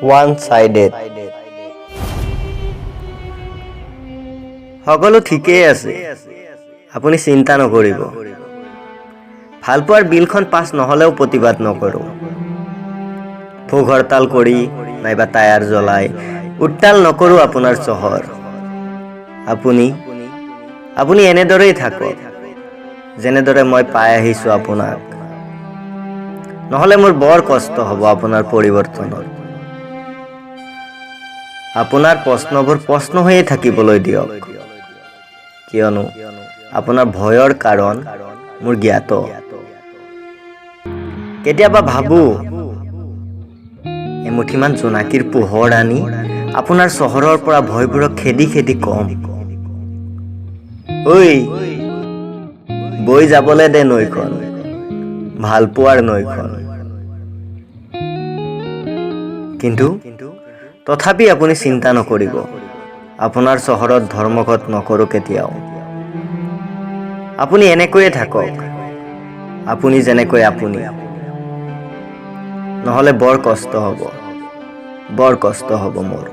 One sided. সকলো ঠিকেই আছে, আপুনি চিন্তা নকৰিব। ভালপোৱাৰ বিলখন পাছ নহ'লেও প্ৰতিবাদ নকৰোঁ। ভোক হৰতাল কৰি নাইবা টায়াৰ জ্বলাই উত্তাল নকৰোঁ আপোনাৰ চহৰ। আপুনি এনেদৰেই থাকক, যেনেদৰে মই পাই আহিছোঁ আপোনাক। নহ'লে মোৰ বৰ কষ্ট হ'ব আপোনাৰ পৰিৱৰ্তনত। আপোনাৰ প্ৰশ্নবোৰ প্ৰশ্ন হৈয়ে থাকিবলৈ দিয়ক, কিয়নো আপোনাৰ ভয়ৰ কাৰণ মোৰ জ্ঞাত। কেতিয়াবা ভাবোঁ, এমুঠিমান জোনাকীৰ পোহৰ আনি আপোনাৰ চহৰৰ পৰা ভয়বোৰক খেদি খেদি কম, ঐ, বৈ যাবলে দে নৈখন, ভালপোৱাৰ নৈখন। কিন্তু তথাপি আপুনি চিন্তা নকৰিব, আপোনাৰ চহৰত ধৰ্মঘট নকৰোঁ কেতিয়াও। আপুনি এনেকৈয়ে থাকক, আপুনি যেনেকৈ আপুনি। নহ'লে বৰ কষ্ট হ'ব, বৰ কষ্ট হ'ব মোৰ।